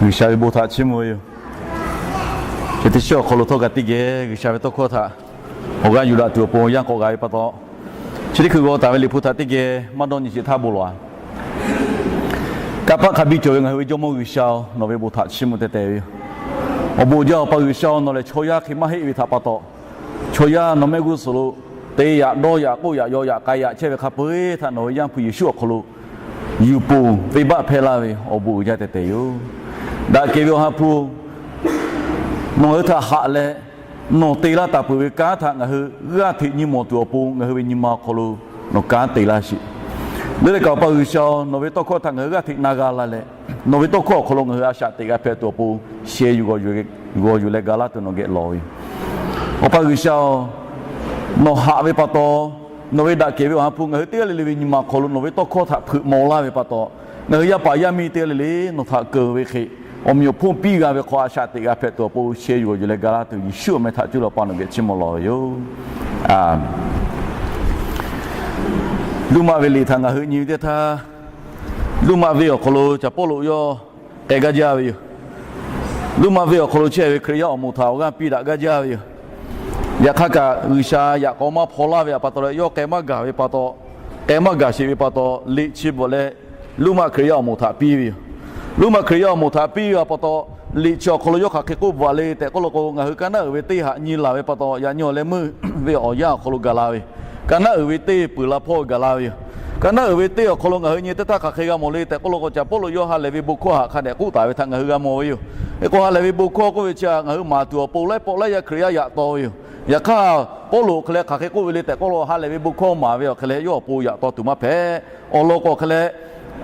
G'uiˬsha ve bon htaꞈ chiˇ mvuh ve yoˬ. Chi teˇ shiˉ awˬ hk'aw lo htawˇ kaꞈ teˇ geh G'uiˬsha ve tawˇ hkawˇ htaꞈ awˬ g'aˇ yuˬ daꞈ tuˬ awˬ pon yanˇ k'awꞈ g'a ve pa taw, chi teˇ hkui g'aw taˍ ve Liꞈ hpu htaꞈ teˇ geh maˇ dawˇ nyi sheˍ htaˇ bon lawˬ-a. Kanˇ paˆ hk'a biˇ cawˬ ve ngaˬ hui ve Jawˇmawˇ G'uiˬsha-oˬ, nawˬ ve bon htaꞈ chiˇ mvuh teh teh ve yoˬ. Awˬ bon uiˍ jaˇ Awˬ pa G'uiˬsha-oˬ, nawˬ lehˬ chaw yaˇ hk'e maˇ heˆ ve htaꞈ pa taw, chaw yaˇ nawˬ mehˆ g'uˇ suhˍ lo te yaꞈ dawˇ yaꞈ k'oˆ yaꞈ yaw yaꞈ k'ai yaꞈ chehˇ ve hk'a peu-eˬ htaꞈ nawˬ ve Yaˇ hpu Yeˍsuˆ awˬ hk'aw lo yuˬ ponˬ venˇbaˆ hpehˇ laˇ ve awˬ bon uiˍ jaˇ tehꞈ tehꞈ yoˬ. Daꞈ kehˬ ve Awˬ ha hpu, nawˬ ngaˬ hui htaꞈ haꞈ leh, nawˬ te laˇ taˍ peuˬ ve kanˉ htaꞈ ngaˬ hui g'aˇ hteꞈ nyi mawˬ tuˬ awˬ pon ngaˬ hui ve nyi ma awˬ hk'aw lo nawˬ kanˉ te laˇ sheˍ. Leuˉ leh kaꞈ Awˬ pa G'uiˬsha-oˬ, nawˬ ve tawˇ hkawˇ htaꞈ ngaˬ hui g'aˇ hteꞈ na g'a la leh, nawˬ ve tawˇ hkawˇ awˬ hk'aw lo ngaˬ hui a shaꞈ teꞈ g'a hpehꞈ tuˬ awˬ pon sheh yuˬ g'awˬ yuˬ leh ga laˇ tuˬ nawˬ geh lawˬ ve yoˬ. Awˬ pa G'uiˬsha-oˬ, nawˬ haꞈ ve pa taw, nawˬ ve daꞈ kehˬ ve Awˬ ha hpu ngaˬ hui teˇ g'aˇ le le ve nyi ma awˬ hk'aw lo nawˬ ve tawˇ hkawˇ htaꞈ hpeuꞈ maw laˇ ve pa taw, ngaˬ hui yaˇ paˍ yaˇ miˇ teˇ g'aˇ le le nawˬ htaꞈ keunˍ ve hk'e, awˬ meꞈ awˬ hponˇ piˇ g'a ve hk'aw a shaꞈ teꞈ g'a hpehꞈ tuˬ awˬ pon sheh yuˬ g'awˬ yuˬ leh ga laˇ tuˬ Yeˍsuˆ awˬ meh htaꞈ cuˇ leh Awˬ pa nawˬ geh chiˇ mvuh lawˬ ve yoˬ. Aˬ, Roˉmaꞈ ve liꞈ htaꞈ ngaˬ hui nyi ve teˇ htaˇ, Roˉmaꞈ venˇ awˬ hk'aw lo Caˍ Pawˇluꞈ yawˇ k'ai gaˇ jaˇ ve yoˬ. Roˉmaꞈ venˇ awˬ hk'aw lo chehˇ ve Hkriꞈ yaˇ awˬ moˍ htaꞈ awˬ g'aˇ piˇ daꞈ gaˇ jaˇ ve yoˬ. Yaꞈ hk'aˇ kaꞈ G'uiˬsha yaꞈ k'aw maˇ hpaw laˇ ve pa taw leh yawˇ k'ai maˇ gaˬ ve pa taw, k'ai maˇ gaˬ sheˍ ve pa taw, liꞈ chi bvuhꞈ leh Roˉmaꞈ Hkriꞈ yaˇ awˬ moˍ htaꞈ piˇ ve yoˬ. Roˉmaꞈ Hkriꞈ yaˇ awˬ moˍ htaꞈ piˇ ve pa taw, liꞈ chi awˬ hk'aw lo yawˇ hk'aˬ hk'e k'oˆ bvuhꞈ le tehꞈ k'oˆ lo k'o, ngaˬ hui ka naˉ uiˍ ve teˇ haꞈ nyi laˬ ve pa taw, yaꞈ nyi awˬ leh meuˇ ve awˬ yanˇ awˬ hk'aw lo gaˬ la ve, ka naˉ uiˍ ve teˇ peuˬ la hpawˇ gaˬ la ve yoˬ. Ka naˉ uiˍ ve teˇ awˬ hk'aw lo ngaˬ hui nyi teˇ htaˇ hk'aˬ hk'e g'a mawˬ le tehꞈ k'oˆ lo k'o, Caˍ Pawˇluꞈ yawˇ ha lehˬ ve bon hkawˇ htaꞈ hk'a dehꞈ k'oˆ taˍ ve htaꞈ ngaˬ hui g'a mawˬ ve yoˬ. Hk'e k'o ha lehˬ ve bon hkawˇ k'oˆ ve chi htaꞈ ngaˬ hui maˍ tuˬ awˬ pon laiˉ pawˆ laiˉ yaˇ Hkriꞈ yaˇ yaꞈ taw ve yoˬ. Yaꞈ hk'aˇ Pawˇluꞈ hk'e leh hk'aˬ hk'e k'oˆ ve le tehꞈ k'oˆ lo, ha lehˬ ve bon hkawˇ maˍ ve awˬ hk'e leh yawˇ awˬ pon yaꞈ taw tuˬ maˇ hpehꞈ. Awˬ lawn k'o hk'e leh,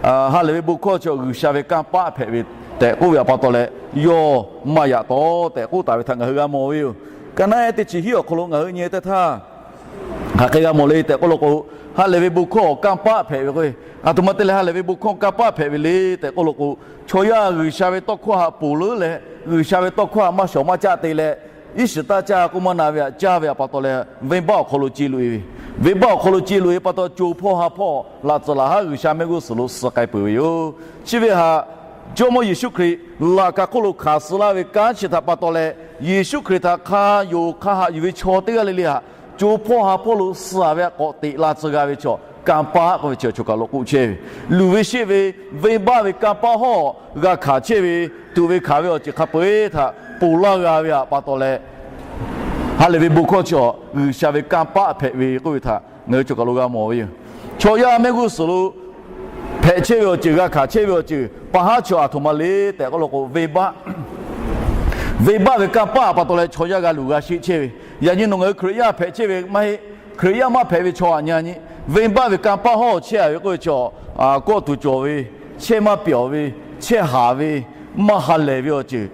ha lehˬ ve bon hkawˇ chi G'uiˬsha ve kanˇ paˆ hpehꞈ ve tehꞈ k'oˆ ve pa taw leh, yawˇ maˇ yaꞈ taw tehꞈ k'oˆ taˍ ve htaꞈ ngaˬ hui g'a mawˬ ve yoˬ. Ka naˉ ehˉ teˇ chi hiˉ awˬ hk'aw lo ngaˬ hui nyi teˇ htaˇ, hk'aˬ hk'e g'a mawˬ le tehꞈ k'oˆ lo k'o, ha lehˬ ve bon hkawˇ kanˇ paˆ hpehꞈ ve k'o, aˬ htoꞈ ma te leh ha lehˬ ve bon hkawˇ kanˇ paˆ hpehꞈ ve le tehꞈ k'oˆ lo k'o, chaw yaˇ G'uiˬsha ve tawˇ hkawˇ htaꞈ ponˬ leuˉ leh G'uiˬsha ve tawˇ hkawˇ htaꞈ maˇ shawˍ maˇ caˆ te leh, iˉ shiˍ taˇ caˇ k'oˆ maˇ na ve htaꞈ caˇ ve pa taw leh, venˇbaˆ awˬ hk'aw lo ce loꞈ-e ve, venˇbaˆ awˬ hk'aw lo ce loꞈ-e pa taw, co hpawˇ ha hpawˇ laꞈ tcuhˍ laꞈ haˉ G'uiˬsha mehˆ g'uˇ suhˍ lo suh k'ai peuˬ ve yoˬ. Chi ve htaꞈ Jawˇmawˇ Yeˍsuˆ Hkriꞈ laꞈ ka hk'oˆ lo hkanˍ suh laˇ ve kanˉ chi htaꞈ pa taw leh, Yeˍsuˆ Hkriꞈ htaꞈ hk'a yonˍ hk'a haꞈ yuˬ ve chaw teˇ g'aˇ le le htaꞈ co hpawˇ ha hpawˇ lo suh ve htaꞈ k'awꞈ teꞈ la tcuh g'a ve chaw, kanˇ paˆ k'oˆ ve chi choˬ kaˬ lo k'oˆ chehˇ ve, luˬ ve sheˆ ve venˇbaˆ ve kanˇ paˆ hawˉ g'a hkanˍ chehˇ ve, tuꞈ ve hkanˍ ve awˬ ceuˬ hk'a peu-eˬ htaꞈ ponˬ laˇ g'a ve htaꞈ pa taw leh, ha lehˬ ve bon hkawˇ chi G'uiˬsha ve kanˇ paˆ hpehꞈ ve k'oˆ ve htaꞈ ngaˬ hui choˬ kaˬ lo g'a mawˬ ve yoˬ. Chaw yaˇ mehˆ g'uˇ suhˍ lo hpehꞈ chehˇ ve awˬ ceuˬ, g'a hkanˍ chehˇ ve awˬ ceuˬ pa haˉ chi aˬ htoꞈ ma le tehꞈ k'oˆ lo k'o, venˇbaˆ, venˇbaˆ ve kanˇ paˆ pa taw leh chaw yaˇ g'a luˬ g'a sheˆ chehˇ ve. Yaꞈ nyi nawˬ ngaˬ hui Hkriꞈ yaˇ hpehꞈ chehˇ ve maˇ heˆ. Hkriꞈ yaˇ maˇ hpehꞈ ve chaw htaꞈ nyi nyi, venˇbaˆ ve kanˇ paˆ hawˉ chehˇ-a ve k'oˆ ve chaw, kawˆ tuˬ cawˬ ve, chehˇ maˇ pyawˬ ve, chehˇ haˍ ve, maˇ ha lehˬ ve awˬ ceuˬ,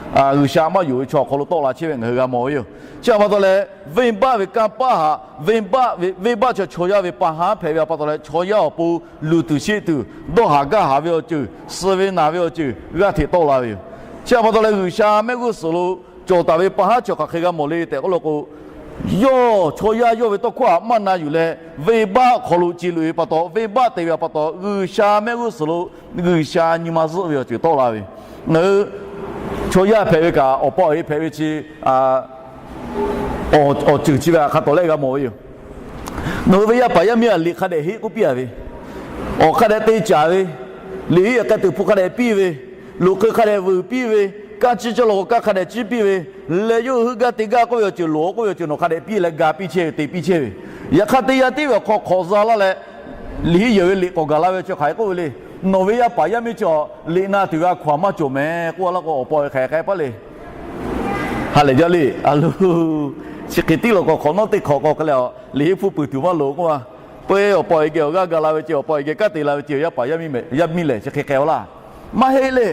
G'uiˬsha maˇ yonˍ ve chaw awˬ hk'aw lo tawˆ la chehˇ ve ngaˬ hui g'a mawˬ ve yoˬ. Chi htaꞈ pa taw leh, venˇbaˆ ve kanˇ paˆ htaꞈ venˇbaˆ ve, venˇbaˆ chaw chaw yaˇ ve pa haˉ hpehꞈ ve pa taw leh, chaw yaˇ awˬ pon luˬ tuˬ sheˆ tuˬ, dawˇ haˍ gaˇ haˍ ve awˬ ceuˬ, suh ve naˬ ve awˬ ceuˬ g'aˇ hteꞈ tawˆ la ve yoˬ. Chi htaꞈ pa taw leh, G'uiˬsha mehˆ g'uˇ suhˍ lo cawˬ taˍ ve pa haˉ chi hk'aˬ hk'e g'a mawˬ le tehꞈ k'oˆ lo k'o, yawˇ chaw yaˇ yawˇ ve tawˇ hkawˇ htaꞈ maˇ na yuˬ leh, venˇbaˆ hk'aw lo ce loꞈ-e pa taw, venˇbaˆ te ve pa taw, G'uiˬsha mehˆ g'uˇ suhˍ lo G'uiˬsha nyi ma zuhˆ ve awˬ ceuˬ tawˆ la ve. Ngaˬ hui chaw yaˇ hpehꞈ ve kaꞈ, awˬ pa awˬ e hpehꞈ ve chi awˬ ceuˬ chi ve hk'a tawˍ lehˆ g'a mawˬ ve yoˬ. Nawˬ hui ve yaˇ paˍ yaˇ miˇ htaꞈ liꞈ hk'a dehꞈ heˆ k'oˆ piˇ-a ve, awˬ hk'a dehꞈ te caˍ ve, liꞈ heˆ yaꞈ k'ai tuˬ hpu hk'a dehꞈ piˇ ve, loꞈ hk'e hk'a dehꞈ vuiˬ piˇ ve, kanˇ ciˇ cawˇ law k'o kanˇ hk'a dehꞈ ciˇ piˇ ve, leh yawˇ hui g'aˇ te gaˇ k'oˆ ve awˬ ceuˬ loˍ k'oˆ ve awˬ ceuˬ nawˬ hk'a dehꞈ piˇ leh ga piˇ chehˇ ve, te piˇ chehˇ ve. Yaꞈ hk'aˇ teˇ yanˇ tiˉ ve awˬ hk'aw hk'awꞈ za laˇ leh, liꞈ heˆ yehˬ ve liꞈ k'awꞈ gaˬ la ve chi hk'aˬ hk'e k'oˆ ve le. Nawˬ ve yaˇ paˍ yaˇ miˇ chi liꞈ na tuˬ g'a hkaw-anˬ maˇ cawˬ mehˍ k'oˆ laˇ k'o, awˬ pa awˬ e hk'aˬ hk'e k'ai paˇ le. Ha lehˬ jaˇ le. A lo, chi hk'e tiˉ law k'o hk'awꞈ nawˉ teˇ hk'awꞈ k'o hk'e leh, liꞈ heˆ hpfuhˇ peuˬ tuˬ maˇ loˍ k'oˆ ma. Peuˬ-e awˬ pa awˬ e geh awˬ g'aˇ ga la ve ceh, awˬ pa awˬ e geh kanˉ te la ve ceh, yaˇ paˍ yaˇ miˇ lehˬ chi hk'e k'ai-a laˇ. Maˇ heˆ le.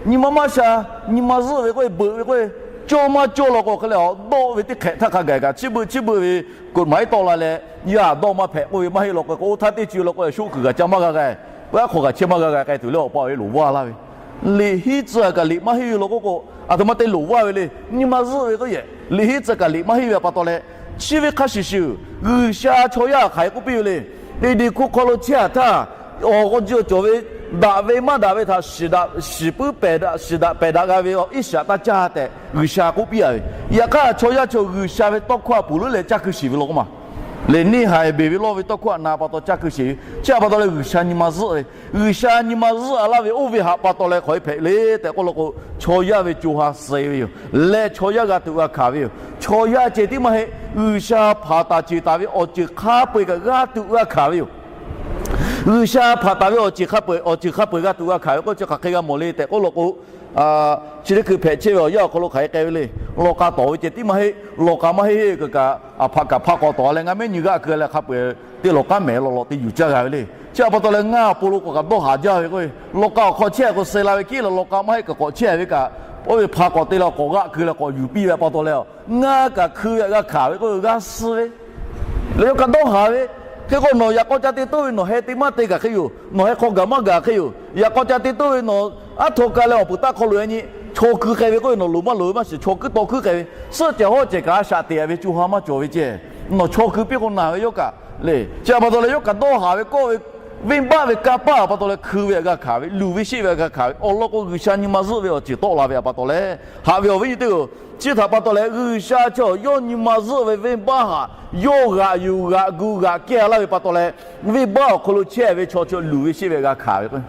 Nyi ma maˇ sha, nyi ma zuhˆ ve k'oˆ-e, beuꞈ ve k'oˆ-e, cawˇ maˇ cawˇ law k'o hk'e leh, dawˆ ve teˇ hk'ehꞈ htaˇ hk'a gaˬ kaꞈ chiˇ beuꞈ chiˇ beuꞈ ve กฎหมาย tawˆ la leh, yaˇ dawˇ maˇ hpehꞈ k'oˆ ve maˇ heˆ law k'o, oˇ htaˇ teˇ ceuˬ law k'o, shoˆ kuiˬ g'a ca maˇ g'a g'a, peuˬ aˉ hk'aw g'a chehˇ maˇ g'a g'a k'ai tuˬ leh awˬ pa awˬ e loˍ vaˇ laˇ ve. Liꞈ heˆ tcuh kaꞈ liꞈ maˇ heˆ ve law k'oˆ k'o, aˬ htoꞈ ma te loˍ vaˇ ve le. Nyi ma zuhˆ ve k'oˆ yehˬ, liꞈ heˆ tcuh kaꞈ liꞈ maˇ heˆ ve pa taw leh, chi ve hk'a shuˍ shuˍ G'uiˬsha chaw yaˇ hk'aˬ hk'e k'oˆ piˇ ve le. Eˍdenˍ hkuˇ hk'aw lo chehˇ-a htaˇ, awˬ k'aw ji awˬ cawˬ ve daꞈ ve maˇ daꞈ ve htaꞈ shiˍ daꞈ, shiˍ puiˉ pehˬ daꞈ, shiˍ daꞈ pehˬ daꞈ g'a ve iˉ shiˍ aꞈ taˇ caˇ tehꞈ G'uiˬsha k'oˆ piˇ a ve. Yaꞈ hk'aˇ chaw yaˇ chaw G'uiˬsha ve tawˇ hkawˇ a poˍ leuˉ leh caˇ keu sheˍ ve law k'oˆ ma. Lehˬ neˇ haiˬ beˬ ve lawˇ ve tawˇ hkawˇ a na pa taw caˇ keu sheˍ ve. Chi htaꞈ pa taw leh G'uiˬsha nyi ma zuhˆ ve, G'uiˬsha nyi ma zuhˆ a laˇ ve oˇ ve htaꞈ pa taw leh hk'aˬ hk'e hpehꞈ le tehꞈ k'oˆ law k'o, chaw yaˇ ve co ha suh ve yoˬ. Leh chaw yaˇ g'a tuꞈ g'a hkanˍ ve yoˬ. Chaw yaˇ ceh tiˉ maˇ heˆ, G'uiˬsha hpanˍ taˍ ceˬ taˍ ve awˬ ceuˬ hk'a peu-eˬ kaꞈ g'a tuꞈ g'a hkanˍ ve yoˬ. G'uiˬsha hpanˍ taˍ ve awˬ ceuˬ hk'a peu-eˬ, awˬ ceuˬ hk'a peu-eˬ g'a tuꞈ g'a hkanˍ ve k'oˆ chi hk'aˬ hk'e g'a mawˬ le tehꞈ k'oˆ law k'o, chi teˇ hkui hpehꞈ chehˇ ve awˬ yanˇ awˬ hk'aw lo hk'aˬ hk'e k'ai ve le. Lawˬ k'a tawˍ ve ceh tiˉ maˇ heˆ, lawˬ k'a maˇ heˆ heˆ kaꞈ kaꞈ, a hpaꞈ kaꞈ hpaꞈ k'awꞈ tawˍ leh ngaˬ mehˉ nyi g'aˆ keu leh hk'a peu-eˬ teˇ lawˬ k'aˉ mehˍ lawꞈ lawꞈ te yuˬ caˇ g'a ve le. Chi htaꞈ pa taw leh ngaˇ awˬ pon lo k'awꞈ kaꞈ dawˇ haˍ jaˇ ve k'o, lawˬ k'a awˬ hk'aw chehˇ k'o suh la ve kiˉ leh lawˬ k'a maˇ heˆ kaꞈ k'awꞈ chehˇ ve kaꞈ, oˇ ve hpaꞈ k'awꞈ te leh k'awꞈ g'aˆ keu leh k'awꞈ yuˬ piˇ ve pa taw leh, ngaˇ kaꞈ hkui ve htaꞈ g'a hkanˍ ve k'o g'a suh ve le. Yawˇ kaꞈ dawˇ haˍ ve. Hk'e k'o nawˬ yaꞈ k'aw ca te toˇ ve nawˬ heh te maˇ te kaꞈ hk'e yoˬ. Nawˬ heh hk'aw gaˬ maˇ gaˬ hk'e yoˬ. Yaꞈ k'aw ca te toˇ ve nawˬ aˉ htaw ka leh awˬ peuˬ taˆ hk'aw loꞈ e nyi, chaw keu k'ai ve k'oˆ ve nawˬ loˍ maˇ loˍ ve maˇ shiˍ, chaw kuiˉ taw kuiˉ k'ai ve, suhˆ cehˬ hawˉ cehˬ kaꞈ a shaꞈ teꞈ ve co ha maˇ cawˬ ve ceh, nawˬ chaw keu piˇ k'o naˬ ve yawˇ kaꞈ le. Chi htaꞈ pa taw leh yawˇ kaꞈ dawˇ haˍ ve kawˆ ve, venˇbaˆ ve kanˇ paˆ htaꞈ pa taw leh hkui ve htaꞈ g'a hkanˍ ve, luˬ ve sheˆ ve htaꞈ g'a hkanˍ ve awˬ lawn k'o, G'uiˬsha nyi ma zuhˆ ve awˬ ceuˬ tawˆ la ve htaꞈ pa taw leh, haꞈ ve awˬ viˉ nyi teˇ-oˬ, chi htaꞈ pa taw leh G'uiˬsha chaw yawˇ nyi ma zuhˆ ve venˇbaˆ htaꞈ yawˇ g'aꞈ yuˬ g'aꞈ gu g'aꞈ kehˇ laˇ ve pa taw leh, venˇbaˆ awˬ hk'aw lo chehˇ ve chaw chaw luˬ ve sheˆ ve htaꞈ g'a hkanˍ ve k'o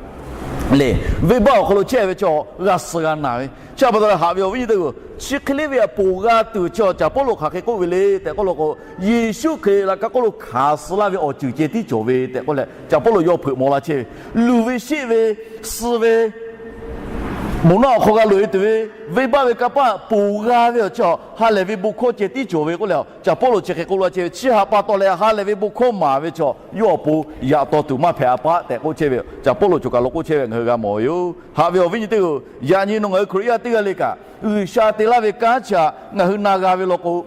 le, venˇbaˆ awˬ hk'aw lo chehˇ ve chaw g'a suh g'a naˬ ve. Chi htaꞈ pa taw leh haꞈ ve awˬ viˉ nyi teˇ-oˬ, chi hk'e le ve htaꞈ ponˬ g'a tuˬ chi awˬ Caˍ Pawˇluꞈ hk'aˬ hk'e k'oˆ ve le tehꞈ k'oˆ law k'o, Yeˍsuˆ Hkriꞈ laꞈ ka hk'oˆ lo hkanˍ suh laˇ ve awˬ ceuˬ ceh tiˉ cawˬ ve tehꞈ k'oˆ leh, Caˍ Pawˇluꞈ yawˇ hpeuꞈ maw laˇ chehˇ ve, luˬ ve sheˆ ve, suh ve, moˍ naˆ awˬ hk'aw g'a loꞈ e tuˬ ve, venˇbaˆ ve kanˇ paˆ ponˬ g'a ve awˬ chi awˬ ha lehˬ ve bon hkawˇ ceh tiˉ cawˬ ve k'oˆ leh, Caˍ Pawˇluꞈ chi hk'e k'oˆ laˇ chehˇ ve, chi htaꞈ pa taw leh ha lehˬ ve bon hkawˇ maˍ ve chaw yawˇ awˬ pon yaꞈ taw tuˬ maˇ hpehꞈ a paˆ tehꞈ k'oˆ chehˇ ve, Caˍ Pawˇluꞈ choˬ kaˬ lo k'oˆ chehˇ ve ngaˬ hui g'a mawˬ ve yoˬ. Haꞈ ve awˬ viˉ nyi teˇ-oˬ, yaꞈ nyi nawˬ ngaˬ hui Hkriꞈ yaˇ teˇ g'aˇ le kaꞈ, G'uiˬsha te laˇ ve kanˉ chi htaꞈ ngaˬ hui na g'a ve law k'o,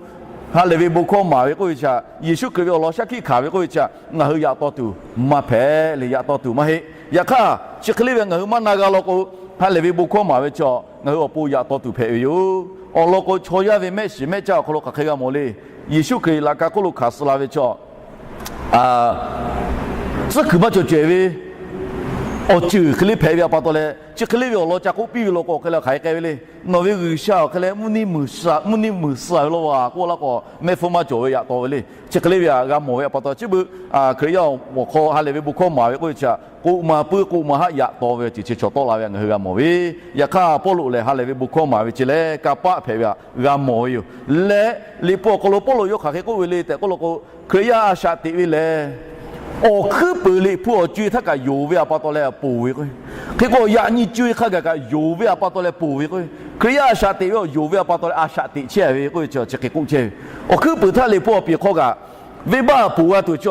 ha lehˬ ve bon hkawˇ maˍ ve k'oˆ ve chi htaꞈ Yeˍsuˆ Hkriꞈ ve awˬ lawn shaˉ hkiˆ hkanˍ ve k'oˆ ve chi htaꞈ ngaˬ hui yaꞈ taw tuˬ maˇ hpehꞈ le, yaꞈ taw tuˬ maˇ heˆ. Yaꞈ hk'aˇ chi hk'e le ve ngaˬ hui maˇ na g'a law k'o, ha lehˬ ve bon hkawˇ maˍ ve chi ngaˬ hui awˬ pon yaꞈ taw tuˬ hpehꞈ ve yoˬ. Awˬ lawn k'o, chaw yaˇ ve mehˆ shiˍ mehˆ caˇ awˬ hk'aw lo hk'aˬ hk'e g'a mawˬ le. Yeˍsuˆ Hkriꞈ laꞈ ka hk'oˆ lo hkanˍ suh la ve chi tcuhˉ kuiˬ maˇ cawˬ cawehˬ ve awˬ ceuˬ hk'e le hpehꞈ ve htaꞈ pa taw leh, chi hk'e le ve awˬ lawn ca k'oˆ piˇ ve law k'o, hk'e leh hk'aˬ hk'e k'ai ve le. Nawˬ ve G'uiˬsha awˬ hk'e leh mvuhˇ neˇ meuˍ suh ve law k'oˆ laˇ k'o, mehˆ hpfuhˇ maˇ cawˬ ve yaꞈ taw ve le. Chi hk'e le ve htaꞈ g'a mawˬ ve htaꞈ pa taw, chi beuꞈ Hkriꞈ yaˇ awˬ hk'aw ha lehˬ ve bon hkawˇ maˍ ve k'oˆ ve chi htaꞈ k'oˆ ma puiˉ k'oˆ ma haˆ yaꞈ taw ve awˬ ceuˬ chi chaw tawˆ la ve htaꞈ ngaˬ hui g'a mawˬ ve. Yaꞈ hk'aˇ Pawˇluꞈ lehˬ ha lehˬ ve bon hkawˇ maˍ ve chi lehˬ kanˇ paˆ hpehꞈ ve htaꞈ g'a mawˬ ve yoˬ. Leh Liꞈ hpu awˬ hk'aw lo Pawˇluꞈ yawˇ hk'aˬ hk'e k'oˆ ve le tehꞈ k'oˆ law k'o, Hkriꞈ yaˇ a shaꞈ teꞈ ve lehˬ, awˬ hkuiˉ puiˍ Liꞈ hpu awˬ co-e htaˇ kaꞈ yonˍ ve htaꞈ pa taw leh ponˬ ve k'o, hk'e k'o yaꞈ nyi co-e hk'a gaˬ kaꞈ yonˍ ve htaꞈ pa taw leh ponˬ ve k'o, Hkriꞈ yaˇ a shaꞈ teꞈ ve awˬ yonˍ ve htaꞈ pa taw leh a shaꞈ teꞈ chehˇ ve k'oˆ ve chi chi hk'e k'oˆ chehˇ ve. Awˬ hkuiˉ puiˍ htaˇ Liꞈ hpu awˬ piˍ hk'aw kaꞈ venˇbaˆ ponˬ g'a tuˬ chi,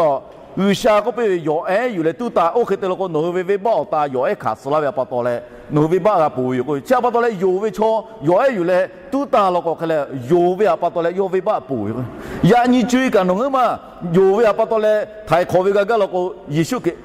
G'uiˬsha k'oˆ piˇ ve yawˬ ehˉ yuˬ leh tuˉ taˇ. Oˇ hk'e te law k'o, nawˬ hui ve venˇbaˆ awˬ ta yawˬ ehˉ hkanˍ suh laˇ ve htaꞈ pa taw leh nawˬ hui venˇbaˆ g'a ponˬ ve yoˬ k'o, chi htaꞈ pa taw leh yonˍ ve chaw yawˬ ehˉ yuˬ leh tuˉ taˇ law k'o, hk'e leh yonˍ ve htaꞈ pa taw leh yawˇ venˇbaˆ ponˬ ve k'o, yaꞈ nyi co-e kaꞈ nawˬ ngaˬ hui maˇ yonˍ ve htaꞈ pa taw leh htaiˍ hk'awꞈ ve g'a gaˇ law k'o, Yeˍsuˆ Hkriꞈ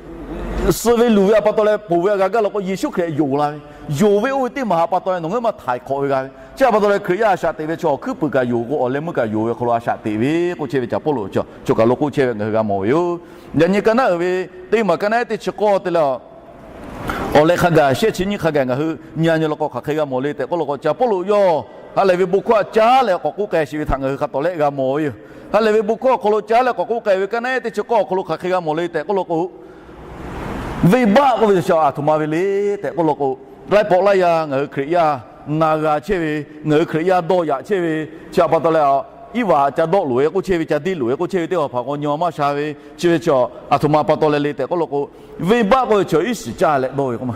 suh ve luˬ ve htaꞈ pa taw leh ponˬ ve htaꞈ g'a gaˇ law k'o, Yeˍsuˆ Hkriꞈ yonˍ la ve, yonˍ ve oˇ ve teˇ maˬ htaꞈ pa taw leh nawˬ ngaˬ hui maˇ htaiˍ hk'awꞈ ve g'a ve. Chi htaꞈ pa taw leh Hkriꞈ yaˇ a shaꞈ teꞈ ve chi awˬ hkuiˉ puiˍ kaꞈ yonˍ k'o, awˬ leh meuˇ kaꞈ yonˍ ve awˬ hk'aw lo a shaꞈ teꞈ ve k'oˆ chehˇ ve Caˍ Pawˇluꞈ chi choˬ kaˬ lo k'oˆ chehˇ ve ngaˬ hui g'a mawˬ ve yoˬ. Yaꞈ nyi ka naˉ uiˍ ve teˇ maˬ ka naˉ ehˉ teˇ chi k'awˇ te leh, awˬ leh hk'a gaˬ shehˆ chi nyiˇ hk'a gaˬ ngaˬ hui nyi a nyi law k'o hk'aˬ hk'e g'a mawˬ le tehꞈ k'oˆ law k'o, Caˍ Pawˇluꞈ yawˇ ha lehˬ ve bon hkawˇ htaꞈ caˉ leh k'awꞈ k'oˆ k'ai sheˍ ve htaꞈ ngaˬ hui hk'a tawˍ lehˆ g'a mawˬ ve yoˬ. Ha lehˬ ve bon hkawˇ awˬ hk'aw lo caˉ leh k'awꞈ k'oˆ k'ai ve ka naˉ ehˉ teˇ chi k'awˇ awˬ hk'aw lo hk'aˬ hk'e g'a mawˬ le tehꞈ k'oˆ law k'o, venˇbaˆ k'oˆ ve chi a htoꞈ ma ve le tehꞈ k'oˆ law k'o, laiˉ pawˆ laiˉ yaˇ ngaˬ hui Hkriꞈ yaˇ na g'a chehˇ ve, ngaˬ hui Hkriꞈ yaˇ dawˇ yaꞈ chehˇ ve, chi htaꞈ pa taw leh, iˉ vaꞈ ca dawˆ loꞈ e k'oˆ chehˇ ve, ca deˇ loꞈ e k'oˆ chehˇ ve teˇ hpaˍ hpaˍ k'awꞈ nyi ma maˇ sha ve, chi ve chi a htoꞈ ma pa taw leh le tehꞈ k'oˆ law k'o, venˇbaˆ k'oˆ ve chi iˉ shiˍ caˇ leh dawˇ ve k'oˆ ma.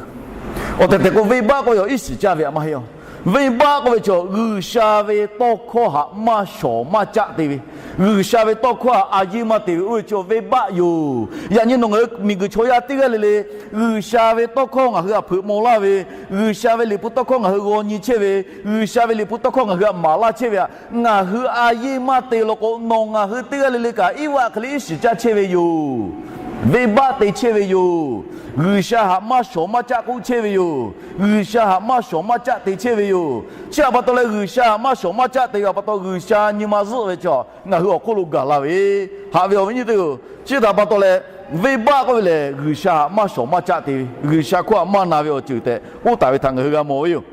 Awˬ tehˬ tehˬ k'o, venˇbaˆ k'oˆ ve awˬ iˉ shiˍ caˇ ve htaꞈ maˇ heˆ a. Venˇbaˆ k'oˆ ve chi G'uiˬsha ve tawˇ hkawˇ htaꞈ maˇ shawˍ maˇ caˆ te ve, G'uiˬsha ve tawˇ hkawˇ htaꞈ a yeˇ maˇ te ve oˇ ve chi venˇbaˆ yoˬ. Yaꞈ nyi nawˬ ngaˬ hui miˬguiˬ chaw yaˇ teˇ g'aˇ le le G'uiˬsha ve tawˇ hkawˇ ngaˬ hui htaꞈ hpeuꞈ maw laˇ ve, G'uiˬsha ve Liꞈ hpu tawˇ hkawˇ ngaˬ hui g'aw nyi chehˇ ve, G'uiˬsha ve Liꞈ hpu tawˇ hkawˇ ngaˬ hui htaꞈ maˍ laˇ chehˇ ve htaꞈ ngaˬ hui a yeˇ maˇ te law k'o, nawˬ ngaˬ hui teˇ g'aˇ le le kaꞈ iˉ vaꞈ hk'e le iˉ shiˍ caˇ chehˇ ve yoˬ. Venˇbaˆ te chehˇ ve yoˬ. G'uiˬsha htaꞈ maˇ shawˍ maˇ caˆ k'oˆ chehˇ ve yoˬ. G'uiˬsha htaꞈ maˇ shawˍ maˇ caˆ te chehˇ ve yoˬ. Chi htaꞈ pa taw leh G'uiˬsha htaꞈ maˇ shawˍ maˇ caˆ te ve htaꞈ pa taw G'uiˬsha nyi ma zuhˆ ve chi ngaˬ hui awˬ hk'oˆ lo gaˬ la ve, haꞈ ve awˬ viˉ nyi teˇ-oˬ, chi htaꞈ pa taw leh Venˇbaˆ k'oˆ ve lehˬ, G'uiˬsha htaꞈ maˇ shawˍ maˇ caˆ te ve, G'uiˬsha hkawˇ htaꞈ maˇ na ve awˬ ceuˬ tehꞈ k'oˆ taˍ ve htaꞈ ngaˬ hui g'a mawˬ ve yoˬ.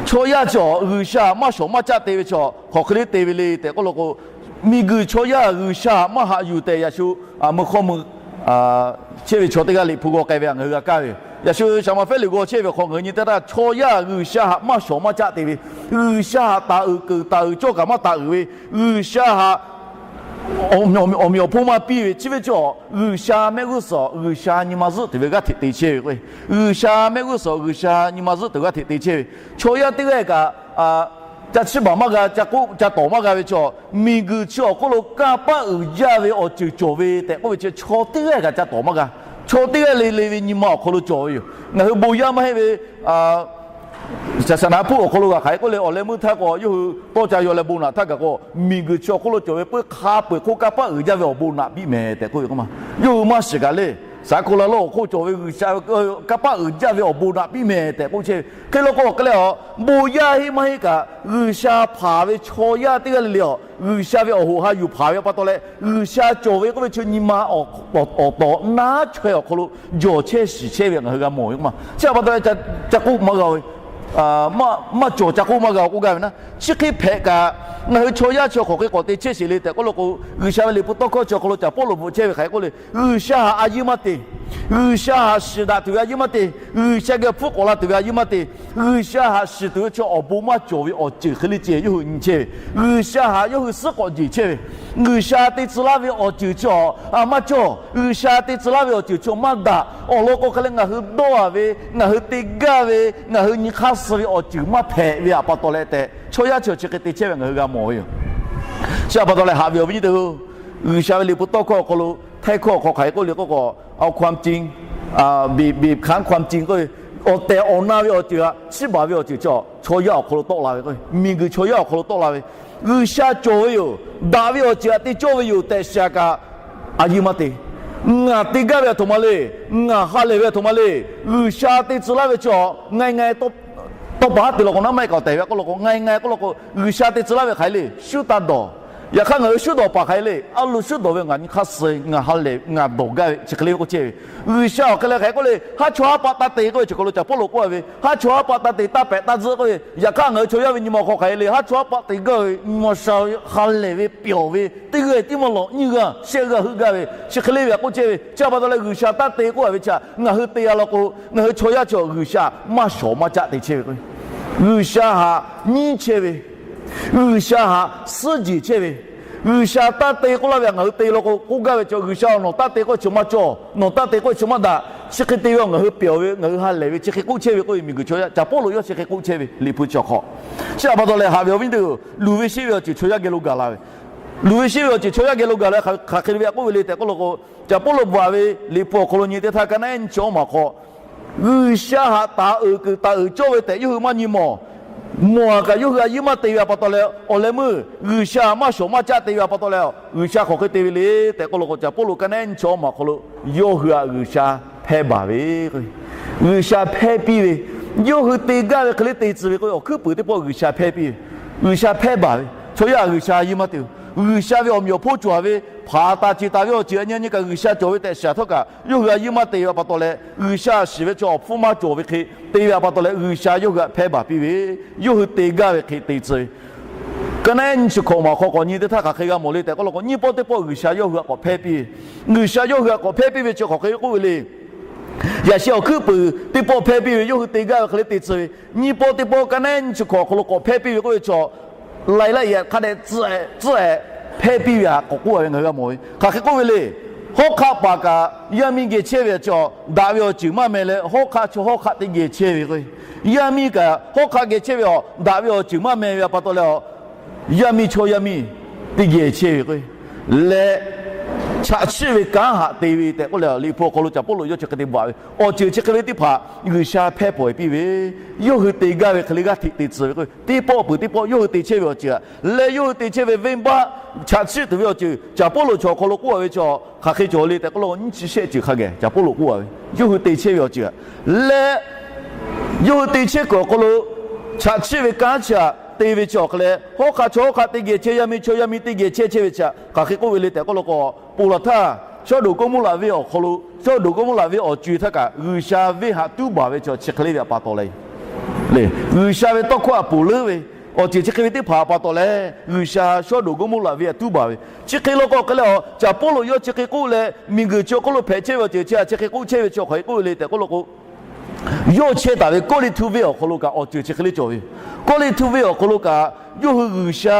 Chaw yaˇ chi G'uiˬsha htaꞈ maˇ shawˍ maˇ caˆ te ve chaw hk'aˬ hk'e le te ve le tehꞈ k'oˆ law k'o, miˬguiˬ chaw yaˇ G'uiˬsha htaꞈ maˇ haꞈ yuˬ tehꞈ yaꞈ shu meuˇ hkawˇ meuˇ chehˇ ve chaw teˇ g'aˇ Liꞈ hpu g'aw k'ai ve htaꞈ ngaˬ hui g'a kaˇ ve yoˬ. Yaꞈ shu Saˍmaˍ Fehˉ liꞈ g'aw chehˇ ve hk'aw ngaˬ hui nyi teˇ htaˇ, chaw yaˇ G'uiˬsha htaꞈ maˇ shawˍ maˇ caˆ te ve, G'uiˬsha htaꞈ taˍ uiˍ keunˍ taˍ uiˍ cawˇ kaꞈ maˇ taˍ uiˍ ve, G'uiˬsha htaꞈ awˬ meꞈ awˬ hponˇ maˇ piˇ ve, chi ve chaw G'uiˬsha mehˆ g'uˇ suhˍ G'uiˬsha nyi ma zuhˆ tuˬ ve g'aˇ hteꞈ te chehˇ ve k'o, G'uiˬsha mehˆ g'uˇ suhˍ G'uiˬsha nyi ma zuhˆ tuˬ g'aˇ hteꞈ te chehˇ ve, chaw yaˇ teˇ g'aˇ kaꞈ ca chiˇ baˬ maˇ g'a, ca k'oˆ ca tawˍ maˇ g'a ve chaw, miˬguiˬ chi awˬ hk'oˆ lo kanˇ paˆ uiˍ jaˇ ve awˬ ceuˬ cawˬ ve tehꞈ k'oˆ ve chi, chaw teˇ g'aˇ kaꞈ ca tawˍ maˇ g'a. Chaw teˇ g'aˇ le le ve nyi ma awˬ hk'aw lo cawˬ ve yoˬ. Ngaˬ hui bon yaˇ maˇ heˆ ve, saˍsaˍnaˍ hpfuhˆ awˬ hk'aw lo g'a hk'aˬ hk'e k'oˆ le, awˬ leh meuˇ htaˇ k'o, yawˇ hui tawˇ ca yaw leh bon naꞈ htaˇ kaꞈ k'o, miˬguiˬ chi awˬ hk'oˆ lo cawˬ ve puiˉ hk'a peu-eˬ hk'oˆ kanˇ paˆ uiˍ jaˇ ve awˬ bon naꞈ piˇ mehˍ tehꞈ k'oˆ ve k'o ma, yawˇ hui maˇ shiˍ kaꞈ le. Saˍ hkoˍ la lawˇ awˬ hk'oˆ cawˬ ve G'uiˬsha ve kanˇ paˆ uiˍ jaˇ ve awˬ bon naꞈ piˇ mehˍ tehꞈ k'oˆ chehˇ ve. Hk'e law k'o, awˬ hk'e leh a, bon yaˇ heˆ maˇ heˆ kaꞈ, G'uiˬsha hpanˍ ve chaw yaˇ teˇ g'aˇ le le a, G'uiˬsha ve awˬ hoꞈ ha yuˬ hpanˍ ve pa taw leh, G'uiˬsha cawˬ ve k'oˆ ve chi nyi ma awˬ tawˍ naˉ chaweh awˬ hk'aw lo jawˬ chehˇ shiˍ chehˇ ve ngaˬ hui g'a mawˬ ve k'o ma. Chi htaꞈ pa taw leh, ca k'oˆ maˇ g'a ve, maˇ cawˬ ca k'oˆ maˇ g'a k'oˆ gaˇ ve naˉ, chi hk'e hpehꞈ kaꞈ, ngaˬ hui chaw yaˇ chi hk'aˬ hk'e k'awꞈ te chehˇ sheˍ le tehꞈ k'oˆ law k'o, G'uiˬsha ve Liꞈ hpu tawˇ hkawˇ chi awˬ hk'aw lo Caˍ Pawˇluꞈ bvuhꞈ chehˇ ve hk'aˬ hk'e k'oˆ le, G'uiˬsha htaꞈ a yeˇ maˇ te, G'uiˬsha htaꞈ shiˍ daꞈ tuˬ ve a yeˇ maˇ te, G'uiˬsha geh hpfuhˆ k'awꞈ la tuˬ ve a yeˇ maˇ te, G'uiˬsha htaꞈ shiˍ tuˬ ve chi awˬ bon maˇ cawˬ ve awˬ ceuˬ hk'e le ceh yawˇ hui nyi chehˇ ve, G'uiˬsha htaꞈ yawˇ hui suhˉ k'awꞈ jeˬ chehˇ ve, G'uiˬsha te tcuh laˇ ve awˬ ceuˬ chi a maˇ cawˬ, G'uiˬsha te tcuh laˇ ve awˬ ceuˬ chi maˇ daꞈ. Awˬ lawn k'o hk'e leh ngaˬ hui dawˇ a ve, ngaˬ hui te gaˇ ve, ngaˬ hui nyi hk'aˇ suh ve awˬ ceuˬ maˇ hpehꞈ ve htaꞈ pa taw leh tehꞈ, chaw yaˇ chi chi hk'e te chehˇ ve ngaˬ hui g'a mawˬ ve yoˬ. Chi htaꞈ pa taw leh haꞈ ve awˬ viˉ nyi teˇ hpaˍ-oˬ, G'uiˬsha ve Liꞈ hpu tawˇ hkawˇ awˬ hk'aw lo, Htaiˇ hkawˇ awˬ hk'aw hk'aˬ hk'e k'oˆ le k'oˆ k'o, a, ความจริง beꞈ hkanˉ ความจริง k'oˆ ve, awˬ tehˬ awˬ na ve awˬ ceuˬ htaꞈ chiˇ baˬ ve awˬ ceuˬ chi chaw yaˇ awˬ hk'aw lo tawˆ la ve k'o, miˬguiˬ chaw yaˇ awˬ hk'aw lo tawˆ la ve, G'uiˬsha cawˬ ve yoˬ, daꞈ ve awˬ ceuˬ htaꞈ te cawˇ ve yoˬ tehꞈ shiˍ kaꞈ, a yeˇ maˇ te. Ngaˬ te gaˇ ve a htoꞈ ma le, ngaˬ ha lehˬ ve a htoꞈ ma le, G'uiˬsha te tcuh laˇ ve chi a, ง่ายๆ tawˇ pa haˉ te law k'o naˉ maˇ heˆ kaꞈ tehꞈ ve k'oˆ law k'o, ง่ายๆ k'oˆ law k'o, G'uiˬsha te tcuh laˇ ve hk'aˬ hk'e le, shuˉ taˇ dawˬ. Yaꞈ hk'aˇ ngaˬ hui shuˉ dawˬ paˍ hk'aˬ hk'e le, a lo shuˉ dawˬ ve ngaˬ nyi hk'aˇ suh, ngaˬ ha lehˬ, ngaˬ dawˬ gaˇ ve chi hk'e le k'oˆ chehˇ ve. G'uiˬsha awˬ hk'e leh hk'aˬ hk'e k'oˆ le, haˉ chawˇ haˉ paˆ taˇ te k'oˆ ve chi hk'aw lo Caˍ Pawˇluꞈ k'oˆ ve, haˉ chawˇ haˉ paˆ taˇ te, taˇ pehꞈ taˇ tzuhˆ k'oˆ ve, yaꞈ hk'aˇ ngaˬ hui chaw yaˇ ve nyi ma hk'aw hk'aˬ hk'e le, haˉ chawˇ haˉ paˆ te gaˇ ve nyi ma sha ve ha lehˬ ve pyawˬ ve teˇ g'aˇ tiˉ maˇ lawꞈ nyiˇ g'aˇ shehˆ g'aˇ heuˆ gaˇ ve chi hk'e le ve k'oˆ chehˇ ve. Chi pa taw leh G'uiˬsha taˇ te k'oˆ a ve chi htaꞈ ngaˬ hui te a law k'o, ngaˬ hui chaw yaˇ chi G'uiˬsha maˇ shawˍ maˇ caˆ te chehˇ ve k'o, G'uiˬsha htaꞈ nyiˇ chehˇ ve, G'uiˬsha htaꞈ suhˉ jeˬ chehˇ ve, G'uiˬsha taˇ te k'oˆ laˇ ve htaꞈ ngaˬ hui te law k'o, k'oˆ gaˇ ve chi G'uiˬsha nawˬ taˇ te k'oˆ ve chi maˇ cawˬ, nawˬ taˇ te k'oˆ ve chi maˇ daꞈ, chi hk'e te ve ngaˬ hui pyawˬ ve, ngaˬ hui ha lehˬ ve chi hk'e k'oˆ chehˇ ve k'oˆ ve miˬguiˬ chaw yaˇ, Caˍ Pawˇluꞈ yawˇ chi hk'e k'oˆ chehˇ ve Liꞈ hpu chi awˬ hk'aw. Chi htaꞈ pa taw leh haꞈ ve awˬ viˉ nyi teˇ hpaˍ-oˬ, luˬ ve sheˆ ve awˬ ceuˬ chaw yaˇ geh lo gaˬ la ve, luˬ ve sheˆ ve awˬ ceuˬ chaw yaˇ geh lo gaˬ la ve hk'aˬ hk'e ve k'oˆ ve le tehꞈ k'oˆ law k'o, Caˍ Pawˇluꞈ bvuhꞈ ve Liꞈ hpu awˬ hk'aw lo nyi teˇ htaˇ, ka naˉ ehˉ nyi chi awˇ maˬ hk'aw, G'uiˬsha htaꞈ taˍ uiˍ kuiˬ taˍ uiˍ cawˇ ve tehꞈ yawˇ hui maˇ nyi mawˬ. Mawˬ a kaꞈ yawˇ hui a yeˇ maˇ te ve a pa taw leh, awˬ leh meuˇ G'uiˬsha maˇ shawˍ maˇ caˆ te ve a pa taw leh, G'uiˬsha hk'aˬ hk'e te ve le tehꞈ k'oˆ law k'o, Caˍ Pawˇluꞈ ka naˉ ehˉ nyi chi awˇ maˬ hk'aw lo, yawˇ hui htaꞈ G'uiˬsha hpehˇ baˬ ve, G'uiˬsha hpehˇ piˇ ve, yawˇ hui te gaˇ ve hk'e le te tcuh ve k'o, awˬ hkuiˉ puiˍ teˇ pawˆ G'uiˬsha hpehˇ piˇ ve, G'uiˬsha hpehˇ baˬ ve, chaw yaˇ G'uiˬsha a yeˇ maˇ te. G'uiˬsha ve awˬ meꞈ awˬ hponˇ cawˬ a ve, hpanˍ taˍ ceˬ taˍ ve awˬ ceuˬ a nyi a nyi kaꞈ G'uiˬsha cawˬ ve tehꞈ shiˍ htawˇ kaꞈ, yawˇ hui a yeˇ maˇ te ve a pa taw leh, G'uiˬsha shiˍ ve chaw awˬ hpfuhˇ maˇ cawˬ ve hk'e te ve a pa taw leh, G'uiˬsha yawˇ hui htaꞈ hpehˇ baˬ piˇ ve, yawˇ hui te gaˇ ve hk'e te tcuh ve. Ka naˉ ehˉ nyi chi hkawꞈ maˬ hk'aw k'awꞈ nyi teˇ htaˇ hk'aˬ hk'e g'a mawˬ le tehꞈ k'oˆ law k'o, nyiˇ pawˆ teˇ pawˆ G'uiˬsha yawˇ hui htaꞈ k'awꞈ hpehˇ piˇ ve, G'uiˬsha yawˇ hui htaꞈ k'awꞈ hpehˇ piˇ ve chi hk'aˬ hk'e k'oˆ ve le. Yaꞈ sheh awˬ hkuiˉ puiˍ teˇ pawˆ hpehˇ piˇ ve, yawˇ hui te gaˇ ve hk'e le te tcuh ve, nyiˇ pawˆ teˇ pawˆ ka naˉ ehˉ nyi chi hkawꞈ awˬ hk'aw lo k'awꞈ hpehˇ piˇ ve k'oˆ ve chaw, lai laˇ yaꞈ hk'a dehꞈ tcuhˉ ehˍ hpehˇ piˇ ve htaꞈ k'awꞈ k'oˆ a ve ngaˬ hui g'a mawˬ ve. Hk'aˬ hk'e k'oˆ ve le. Hawˉ hk'aˆ paˍ kaꞈ yaˇ miˇ geh chehˇ ve a chaw, daꞈ ve awˬ ceuˬ maˇ meh leh, hawˉ hk'aˆ chaw hawˉ hk'aˆ teˇ geh chehˇ ve k'o, yaˇ miˇ kaꞈ hawˉ hk'aˆ geh chehˇ ve a, daꞈ ve awˬ ceuˬ maˇ meh ve a pa taw leh a, yaˇ miˇ chaw yaˇ miˇ teˇ geh chehˇ ve k'o, leh chaꞈ chiˆ ve kanˉ htaꞈ te ve tehꞈ k'oˆ leh, Liꞈ hpu awˬ hk'aw lo Caˍ Pawˇluꞈ yawˇ chi hk'e te bvuhꞈ ve, awˬ ceuˬ chi hk'e ve teˇ hpaˍ G'uiˬsha hpehˇ pawˬ e piˇ ve, yawˇ hui te gaˇ ve hk'e le g'aˇ hteꞈ te tcuh ve k'o, teˇ pawˆ peuˬ teˇ pawˆ yawˇ hui te chehˇ ve awˬ ceuˬ htaꞈ leh, yawˇ hui te chehˇ ve venˇbaˆ chaꞈ chiˆ tuˬ ve awˬ ceuˬ Caˍ Pawˇluꞈ chaw awˬ hk'aw lo k'oˆ a ve chaw, hk'aˬ hk'e cawˬ le tehꞈ k'oˆ law k'o, nyiˇ chi shehˆ ceuˬ hk'a geh Caˍ Pawˇluꞈ k'oˆ a ve, yawˇ hui te chehˇ ve awˬ ceuˬ htaꞈ leh, yawˇ hui te chehˇ kuiˬ awˬ hk'aw lo chaꞈ chiˆ ve kanˉ chi htaꞈ te ve chi awˬ hk'e leh, hawˉ hk'aˆ chaw hawˉ hk'aˆ teˇ geh chehˇ, yaˇ miˇ chaw yaˇ miˇ teˇ geh chehˇ chehˇ ve chi htaꞈ hk'aˬ hk'e k'oˆ ve le tehꞈ k'oˆ law k'o, ponˬ laˬ htaˇ Sawˉdonˍ Gawˇmawˇraꞈ venˇ awˬ hk'aw lo, Sawˉdonˍ Gawˇmawˇraꞈ venˇ awˬ co-e htaˇ kaꞈ G'uiˬsha venˇ haꞈ tuˉ baˬ ve chaw chi hk'e le ve htaꞈ pa taw leh, le, G'uiˬsha ve tawˇ hkawˇ htaꞈ ponˬ leuˉ ve awˬ ceuˬ chi hk'e ve teˇ hpaˍ pa taw leh, G'uiˬsha Sawˉdonˍ Gawˇmawˇraꞈ venˇ htaꞈ tuˉ baˬ ve chi hk'e law k'o hk'e leh, a, Caˍ Pawˇluꞈ yawˇ chi hk'e k'oˆ leh, miˬguiˬ chi awˬ hk'oˆ lo hpehꞈ chehˇ ve awˬ ceuˬ chi htaꞈ chi hk'e k'oˆ chehˇ ve chi hk'aˬ hk'e k'oˆ ve le tehꞈ k'oˆ law k'o, yawˇ chehˇ taˍ ve Kawˇrenˍhtuˆ venˇ awˬ hk'aw lo kaꞈ awˬ ceuˬ chi hk'e le cawˬ ve. Kawˇrenˍhtuˆ venˇ awˬ hk'aw lo kaꞈ yawˇ hui G'uiˬsha,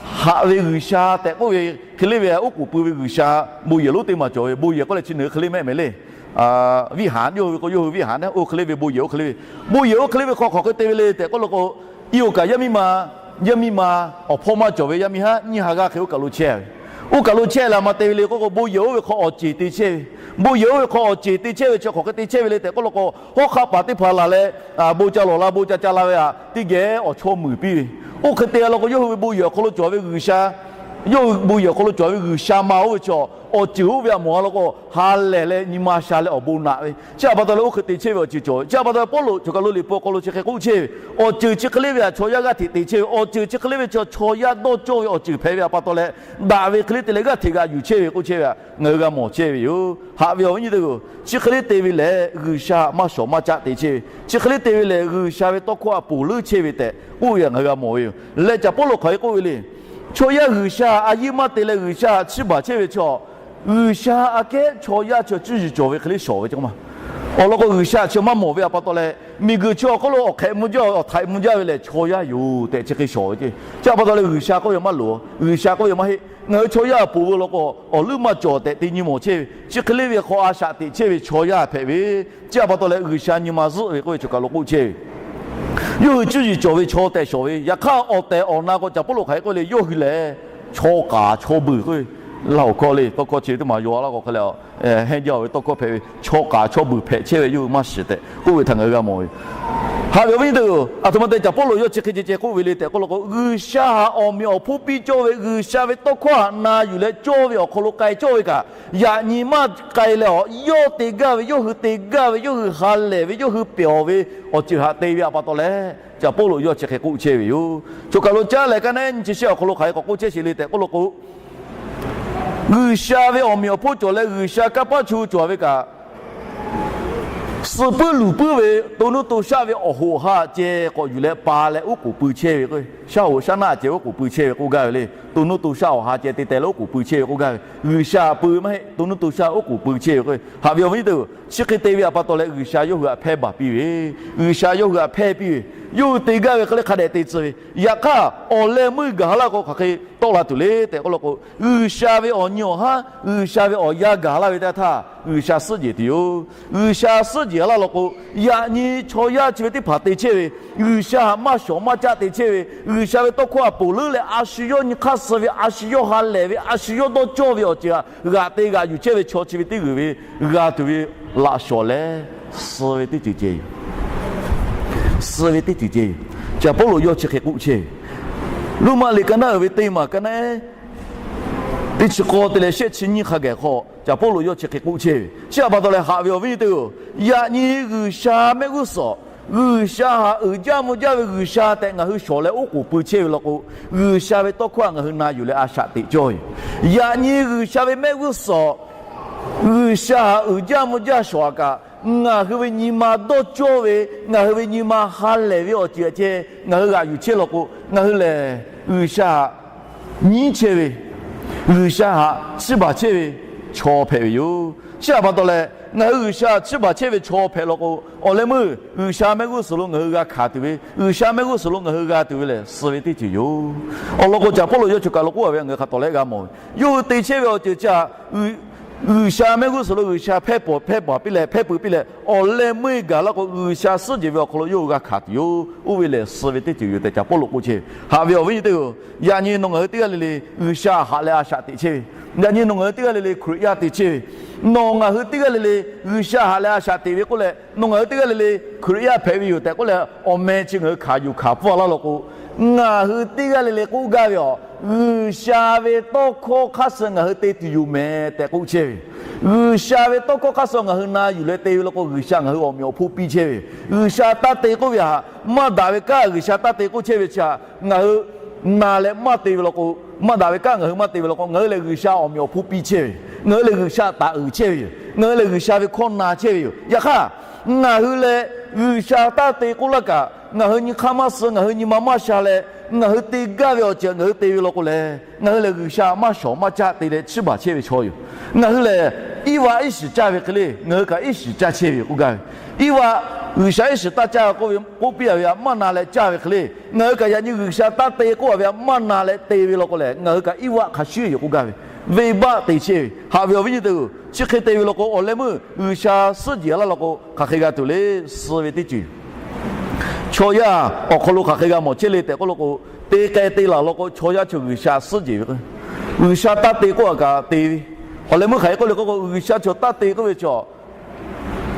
haꞈ ve G'uiˬsha tehꞈ k'oˆ ve hk'e le ve oˉ k'oˍ pui ve G'uiˬsha bon yehˬ lonˉ teˇ maˬ cawˬ ve. Bon yehˬ k'oˆ leh chi nyi hk'e le mehˆ mehˍ le. Viˆ haˍ yawˇ hui ve k'o, yawˇ hui viˆ haˍ naˉ oˇ hk'e le ve bon yehˬ oˇ hk'e le ve, bon yehˬ oˇ hk'e le ve hk'aw hk'aˬ hk'e te ve le tehꞈ k'oˆ law k'o, i oˬ kaꞈ yaˇ miˇ ma, yaˇ miˇ ma awˬ hpawˇ maˇ cawˬ ve yaˇ miˇ haˉ nyiˇ ha g'aˇ hk'e oˇ kaˬ lo chehˇ ve. Oˇ kaˬ lo chehˇ leh maˇ te ve le k'oˆ k'o, bon yehˬ oˇ ve hk'aw awˬ ceˬ te chehˇ ve. Bon yehˬ oˇ ve hk'aw awˬ ceˬ te chehˇ ve chi hk'aˬ hk'e te chehˇ ve le tehꞈ k'oˆ law k'o, hawˉ hk'aˆ paˍ teˇ hpaˍ laˬ leh, bon ca lawˬ la, bon ca ca la ve htaꞈ teˇ geh awˬ chawˇ muiˬ piˇ ve. Oˇ hk'e te law k'o, yawˇ hui ve bon yehˬ awˬ hk'aw lo cawˬ ve G'uiˬsha, yawˇ hui bon yehˬ awˬ hk'aw lo cawˬ ve G'uiˬsha ma oˇ ve chaw, awˬ ceuˬ oˇ ve htaꞈ mawˬ a law k'o, ha lehˬ leh nyi ma sha leh awˬ bon naꞈ ve. Chi htaꞈ pa taw leh oˇ hk'e te chehˇ ve awˬ ceuˬ cawˬ ve. Chi htaꞈ pa taw leh Pawˇluꞈ choˬ kaˬ lo Liꞈ hpu awˬ hk'aw lo chi hk'e k'oˆ chehˇ ve, awˬ ceuˬ chi hk'e le ve htaꞈ chaw yaˇ g'aˇ hteꞈ te chehˇ ve, awˬ ceuˬ chi hk'e le ve chaw, chaw yaˇ dawˇ cawˇ ve awˬ ceuˬ hpehꞈ ve htaꞈ pa taw leh, daꞈ ve hk'e le te leh g'aˇ hteꞈ g'aꞈ yuˬ chehˇ ve k'oˆ chehˇ ve htaꞈ ngaˬ hui g'a mawˬ chehˇ ve yoˬ. Haꞈ ve awˬ viˉ nyi teˇ hpaˍ-oˬ, chi hk'e le te ve lehˬ G'uiˬsha maˇ shawˍ maˇ caˆ te chehˇ ve, chi hk'e le te ve lehˬ G'uiˬsha ve tawˇ hkawˇ htaꞈ ponˬ leuˉ chehˇ ve tehꞈ k'oˆ ve htaꞈ ngaˬ hui g'a mawˬ ve yoˬ. Leh Caˍ Pawˇluꞈ hk'aˬ hk'e k'oˆ ve le. Chaw yaˇ G'uiˬsha a yiˇ maˇ te leh G'uiˬsha htaꞈ chiˇ baˬ chehˇ ve chaw, G'uiˬsha aꞈ kehˉ chaw yaˇ chi cuˇ yiˍ cawˬ ve hk'e le shawˍ ve ce ma. Awˬ lawn k'o, G'uiˬsha chi maˇ mawˬ ve htaꞈ pa taw leh, miˬguiˬ chi awˬ hk'oˆ lo awˬ hk'ehꞈ mvuh jaˇ, awˬ htaiꞈ mvuh jaˇ ve lehˬ chaw yaˇ yoˬ tehꞈ chi hk'e shawˍ ve ce. Chi htaꞈ pa taw leh G'uiˬsha k'oˆ ve maˇ loˍ, G'uiˬsha k'oˆ ve maˇ heˆ. Ngaˬ hui chaw yaˇ ponˬ ve law k'o, awˬ leuˉ maˇ cawˬ tehꞈ te nyi mawˬ chehˇ ve, chi hk'e le ve hk'aw a shaꞈ teꞈ chehˇ ve chaw yaˇ hpehꞈ ve. Chi htaꞈ pa taw leh G'uiˬsha nyi ma zuhˆ ve k'oˆ ve choˬ kaˬ lo k'oˆ chehˇ ve, yawˇ hui cuˇ yiˍ cawˬ ve chaw tehꞈ shawˍ ve. Yaꞈ hk'aˇ awˬ tehˬ awˬ na k'o, Caˍ Pawˇluꞈ hk'aˬ hk'e k'oˆ le, yawˇ hui lehˬ chaw k'aˍ chaw beuˬ k'oˆ ve, laˇ awˬ hkawˇ le tawˇ hkawˇ chi teˇ maˬ yaw laˇ k'o hk'e leh, hehnˇ jaˇ ve tawˇ hkawˇ hpehꞈ ve, chaw k'aˍ chaw beuˬ hpehꞈ chehˇ ve yawˇ hui maˇ shiˍ tehꞈ k'oˆ ve htaꞈ ngaˬ hui g'a mawˬ ve. Haꞈ ve awˬ viˉ nyi teˇ hpaˍ-oˬ, aˬ htoꞈ ma te Caˍ Pawˇluꞈ yawˇ chi hk'e ceh ceh k'oˆ ve le tehꞈ k'oˆ law k'o, G'uiˬsha htaꞈ awˬ meꞈ awˬ hponˇ piˇ cawˇ ve, G'uiˬsha ve tawˇ hkawˇ htaꞈ na yuˬ leh cawˇ ve awˬ hk'aw lo k'ai cawˇ ve kaꞈ, yaꞈ nyi maˇ k'ai leh, awˬ yawˇ te gaˇ ve, yawˇ hui te gaˇ ve, yawˇ hui ha lehˬ ve, yawˇ hui pehˬ ve awˬ ceuˬ htaꞈ te ve htaꞈ pa taw leh, Caˍ Pawˇluꞈ yawˇ chi hk'e k'oˆ chehˇ ve yoˬ. Choˬ kaˬ lo caˉ leh ka naˉ nyi chi shehˆ awˬ hk'aw lo hk'aˬ hk'e k'awꞈ k'oˆ chehˇ sheˍ le tehꞈ k'oˆ law k'o, G'uiˬsha ve awˬ meꞈ awˬ hponˇ cawˬ leh G'uiˬsha kanˇ paˆ chu cawˬ ve kaꞈ, suh puiˉ luˬ puiˉ ve to nuˇ to shaˆ ve awˬ hoꞈ ha ceh k'awꞈ yuˬ leh pa leh oˉ k'oˍ pui chehˇ ve k'o, shaˉ hoꞈ shaˉ naˆ ceh oˉ k'oˍ pui chehˇ ve k'oˆ gaˇ ve le. To nuˇ to shaˆ awˬ ha ceh te teh leh oˉ k'oˍ pui chehˇ ve k'oˆ gaˇ ve. G'uiˬsha pui ve maˇ heˆ, to nuˇ to shaˆ oˉ k'oˍ pui chehˇ ve k'o, haꞈ ve awˬ viˉ teˇ hpaˍ-oˬ, chi hk'e te ve htaꞈ pa taw leh G'uiˬsha yawˇ hui htaꞈ hpehˇ baˬ piˇ ve, G'uiˬsha yawˇ hui htaꞈ hpehˇ piˇ ve, yawˇ hui te gaˇ ve hk'e le hk'a dehꞈ te tcuh ve. Yaꞈ hk'aˇ awˬ leh meuˇ gaˬ laˇ k'o hk'aˬ hk'e tawˆ la tuˬ le tehꞈ k'oˆ law k'o, G'uiˬsha ve awˬ nyi awˬ haˉ, G'uiˬsha ve awˬ yanˇ gaˬ laˇ ve teˇ htaˇ G'uiˬsha suhˉ jehˬ tuˬ yoˬ. G'uiˬsha suhˉ jehˬ laˇ law k'o, yaꞈ nyi chaw yaˇ chi ve teˇ hpaˍ te chehˇ ve, G'uiˬsha htaꞈ maˇ shawˍ maˇ caˆ te chehˇ ve, G'uiˬsha ve tawˇ hkawˇ htaꞈ ponˬ leuˉ leh a shu yawˇ nyi hk'aˇ suh ve, a shu yawˇ ha lehˬ ve, a shu yawˇ dawˇ cawˇ ve awˬ ceuˬ htaꞈ g'aꞈ te g'aꞈ yuˬ chehˇ ve chaw chi ve teˇ g'uiˬ ve g'a tuˬ ve laꞈ shawˍ leh, suh ve teˇ ceuˬ ceh yoˬ. Suh ve teˇ ceuˬ ceh yoˬ. Caˍ Pawˇluꞈ yawˇ chi hk'e k'oˆ chehˇ ve, Roˉmaꞈ liꞈ ka naˉ uiˍ ve teˇ maˬ ka naˉ teˇ chi k'awˇ te leh shehˆ chi nyiˇ hk'a gaˬ hk'aw Caˍ Pawˇluꞈ yawˇ chi hk'e k'oˆ chehˇ ve. Chi htaꞈ pa taw leh haꞈ ve awˬ viˉ teˇ hpaˍ-oˬ, yaꞈ nyi G'uiˬsha mehˆ g'uˇ suhˍ, G'uiˬsha htaꞈ uiˍ jaˇ mvuh jaˇ ve G'uiˬsha tehꞈ ngaˬ hui shawˍ leh oˉ k'oˍ pui chehˇ ve law k'o, G'uiˬsha ve tawˇ hkawˇ htaꞈ ngaˬ hui na yuˬ leh a shaꞈ teꞈ cawˇ ve. Yaꞈ nyi G'uiˬsha ve mehˆ g'uˇ suhˍ, G'uiˬsha htaꞈ uiˍ jaˇ mvuh jaˇ shawˍ htaꞈ kaꞈ, ngaˬ hui ve nyi ma dawˇ cawˇ ve, ngaˬ hui ve nyi ma ha lehˬ ve awˬ ceuˬ htaꞈ ceh ngaˬ hui g'aꞈ yuˬ chehˇ law k'o, ngaˬ hui lehˬ G'uiˬsha htaꞈ nyiˉ chehˇ ve, G'uiˬsha htaꞈ chiˇ baˬ chehˇ ve chaw hpehꞈ ve yoˬ. Chi htaꞈ pa taw leh, ngaˬ hui G'uiˬsha htaꞈ chiˇ baˬ chehˇ ve chaw hpehꞈ law k'o, awˬ leh meuˇ G'uiˬsha mehˆ g'uˇ suhˍ lo ngaˬ hui g'a hkanˍ tuˬ ve, G'uiˬsha mehˆ g'uˇ suhˍ lo ngaˬ hui g'a tuˬ ve lehˬ, suh ve teˇ ceuˬ yoˬ. Awˬ lawn k'o, Caˍ Pawˇluꞈ yawˇ choˬ kaˬ lo k'oˆ a ve ngaˬ hui hk'a tawˍ leh g'a mawˬ ve, yawˇ hui te chehˇ ve awˬ ceuˬ chi htaꞈ G'uiˬsha mehˆ g'uˇ suhˍ lo G'uiˬsha hpehˇ pawˍ hpehˇ baˬ piˇ leh hpehˇ pui piˇ leh, awˬ leh meuˇ gaˬ laˇ k'o, G'uiˬsha suhˉ jehˬ ve awˬ hk'aw lo yawˇ hui g'a hkanˍ tuˬ yoˬ. Oˇ ve lehˬ, suh ve teˇ ceuˬ yoˬ tehꞈ Caˍ Pawˇluꞈ k'oˆ chehˇ ve. Haꞈ ve awˬ viˉ nyi teˇ hpaˍ-oˬ, yaꞈ nyi nawˬ ngaˬ hui teˇ g'aˇ le le G'uiˬsha haꞈ leh a shaꞈ teꞈ chehˇ ve, yaꞈ nyi nawˬ ngaˬ hui teˇ g'aˇ le le Hkriꞈ yaˇ te chehˇ ve, nawˬ ngaˬ hui teˇ g'aˇ le le G'uiˬsha haꞈ leh a shaꞈ teꞈ ve k'oˆ leh, nawˬ ngaˬ hui teˇ g'aˇ le le Hkriꞈ yaˇ hpehꞈ ve yoˬ tehꞈ k'oˆ leh, awˬ meh chi ngaˬ hui hkanˍ yuˬ hkanˍ pfuhˇ laˇ law k'o, ngaˬ hui teˇ g'aˇ le le k'oˆ gaˇ ve awˬ, G'uiˬsha ve tawˇ hkawˇ hk'aˇ suh ngaˬ hui te tuˬ yoˬ mehˍ tehꞈ k'oˆ chehˇ ve. G'uiˬsha ve tawˇ hkawˇ hk'aˇ suh ngaˬ hui na yuˬ leh te ve law k'o, G'uiˬsha ngaˬ hui awˬ meꞈ awˬ hponˇ piˇ chehˇ ve. G'uiˬsha taˇ te k'oˆ ve htaꞈ maˇ daꞈ ve kanˉ G'uiˬsha taˇ te k'oˆ chehˇ ve chi htaꞈ ngaˬ hui na leh maˇ te ve law k'o, maˇ daꞈ ve kanˉ ngaˬ hui maˇ te ve law k'o, ngaˬ hui lehˬ G'uiˬsha awˬ meꞈ awˬ hponˇ piˇ chehˇ ve. Ngaˬ hui lehˬ G'uiˬsha taˍ uiˍ chehˇ ve yoˬ. Ngaˬ hui lehˬ G'uiˬsha ve hkawˇ na chehˇ ve yoˬ. Yaꞈ hk'aˇ, ngaˬ hui lehˬ G'uiˬsha taˇ te k'oˆ laˇ kaꞈ, ngaˬ hui nyi hk'aˇ maˇ suh, ngaˬ hui nyi ma maˇ sha leh, ngaˬ hui te gaˇ ve awˬ ceuˬ ngaˬ hui te ve law k'o lehˬ, ngaˬ hui lehˬ G'uiˬsha maˇ shawˍ maˇ caˆ te leh chiˇ baˬ chehˇ ve chaw yoˬ. Ngaˬ hui lehˬ Iˉvaˆ iˉ shiˍ caˇ ve hk'e le, ngaˬ hui kaꞈ iˉ shiˍ caˇ chehˇ ve yoˬ k'oˆ gaˇ ve. Iˉvaˆ G'uiˬsha iˉ shiˍ taˇ caˇ k'oˆ ve k'oˆ piˇ a ve htaꞈ maˇ na leh caˇ ve hk'e le, ngaˬ hui kaꞈ yaꞈ nyi G'uiˬsha taˇ te k'oˆ a ve htaꞈ maˇ na leh te ve law k'o lehˬ, ngaˬ hui kaꞈ Iˉvaˆ hk'a shuˉ yoˬ k'oˆ gaˇ ve. Venˇbaˆ te chehˇ ve haꞈ ve awˬ viˉ nyi teˇ-oˬ, chi hk'e te ve law k'o awˬ leh meuˇ G'uiˬsha suhˉ jeˬ laˇ law k'o hk'aˬ hk'e g'a tuˬ le. Suh ve teˇ ceuˬ chaw yaˇ awˬ hk'aw lo hk'aˬ hk'e g'a mawˬ chehˇ le tehꞈ k'oˆ law k'o, te k'ai te laˬ law k'o chaw yaˇ chaw G'uiˬsha suhˉ jeˬ ve k'o, G'uiˬsha taˇ te k'oˆ a kaꞈ te ve. Awˬ leh meuˇ hk'aˬ hk'e k'oˆ le k'oˆ k'o, G'uiˬsha chaw taˇ te k'oˆ ve chaw,